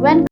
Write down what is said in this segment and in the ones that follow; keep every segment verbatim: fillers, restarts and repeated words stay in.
Wan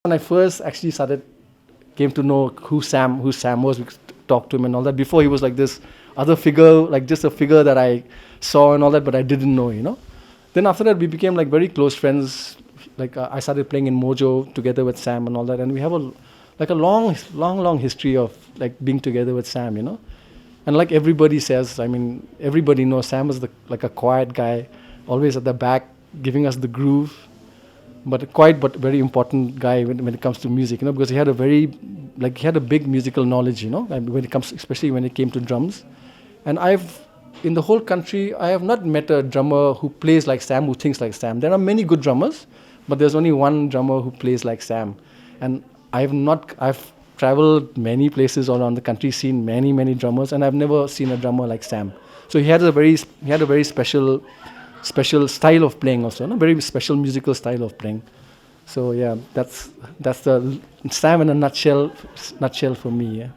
when I first actually started, came to know who Sam, who Sam was, we talked to him and all that. Before, he was like this other figure, like just a figure that I saw and all that, but I didn't know, you know. Then after that, we became like very close friends. Like uh, I started playing in Mojo together with Sam and all that, and we have a like a long, long, long history of like being together with Sam, you know. And like everybody says, I mean, everybody knows Sam is the, like a quiet guy, always at the back, giving us the groove, but a quiet but very important guy when, when it comes to music, you know, because he had a very, like, he had a big musical knowledge, you know, and when it comes, especially when it came to drums. And I've, in the whole country, I have not met a drummer who plays like Sam, who thinks like Sam. There are many good drummers, but there's only one drummer who plays like Sam. And I've not, I've traveled many places all around the country, seen many, many drummers, and I've never seen a drummer like Sam. So he had a very, he had a very special, special style of playing also, a very special musical style of playing. So yeah, that's that's the Sam in a nutshell, nutshell for me. Yeah.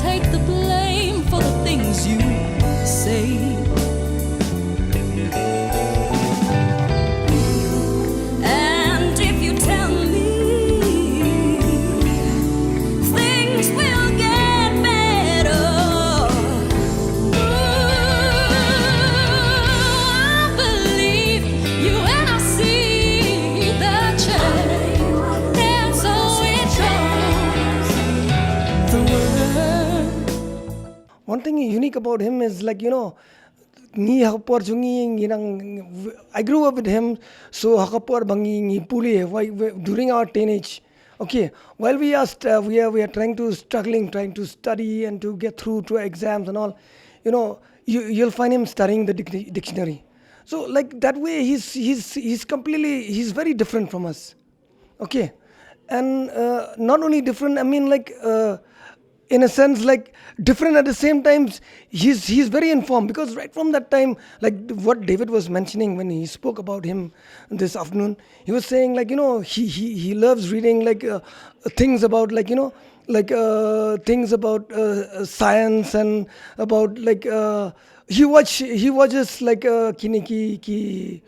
Take the blame for the things you say. And if you tell me things will get better, ooh, I believe you and I see the change. And so it goes. The world. One thing unique about him is, like, you know, ngi ha ka por jong ngi, ngi nang, I grew up with him, so ha ka por ba ngi, ngi pule, why, why, during our teenage, okay, while we are st-, uh, we are, we are trying to struggling, trying to study and to get through to exams and all, you know, you, you'll find him studying the dic-, dictionary. So, like, that way, he's, he's, he's completely, he's very different from us. Okay. And, uh, not only different, I mean, like, uh, in a sense, like, different at the same time, he's, he's very informed, because right from that time, like, what David was mentioning when he spoke about him this afternoon, he was saying, like, you know, he, he, he loves reading, like, uh, things about, like, you know, like, uh, things about, uh, uh, science and about, like, uh, he watch, he watches, like, uh, kine ki, ki,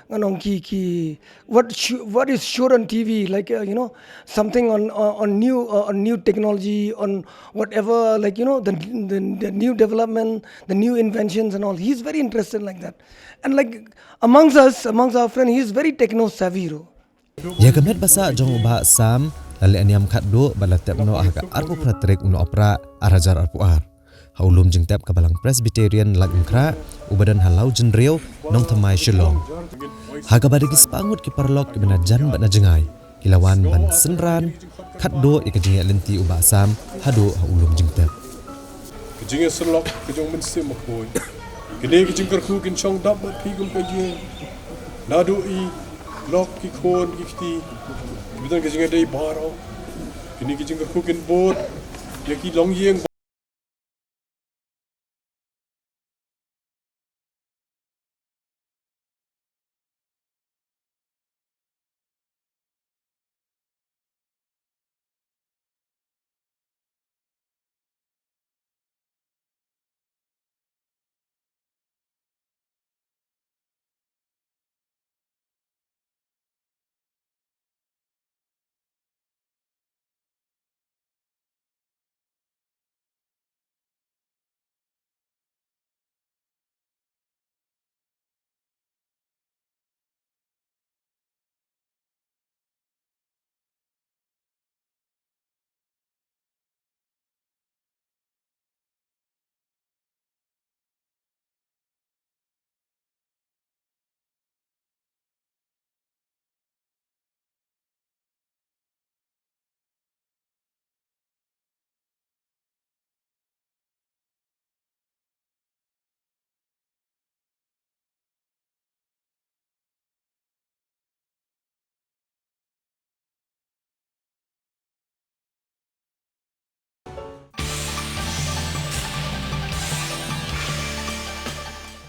ngan ong ki, ki, what sh-, what is shown on T V, like, uh, you know, something on, uh, on new, uh, on new technology, on whatever, like, you know, the, the, the new development, the new inventions and all. He's very interested like that. And, like, amongst us, amongst our friend, he's very techno savvy, bro. Ïa ka met ba sah jong u Bah Sam la leh niam khatduh bad la tep noh ha ka arphew phra tarik u Nohprah ar hajar arphew ar ha u lum jingtep ka Balang Presbyterian Laitumkhrah uba don ha Lawjynriew, Nongthymmai, Shillong. Ha kaba da ki spah ngut ki paralok kiba na jan bad na jngai ki la wan ban synran khatduh ïa ka jingïaid lynti u Bah Sam haduh ha u lum jingtep. Ka jingïasylok ka jong u Mynsiem Bakhuid. Kine ki jingkyrkhu kin shong dap bad phi kum ka ïing. Naduh i lok, ki khun, ki kti, kiba don ka jingïadei baroh. Kine ki jingkyrkhu kin bud ïa ki longïing.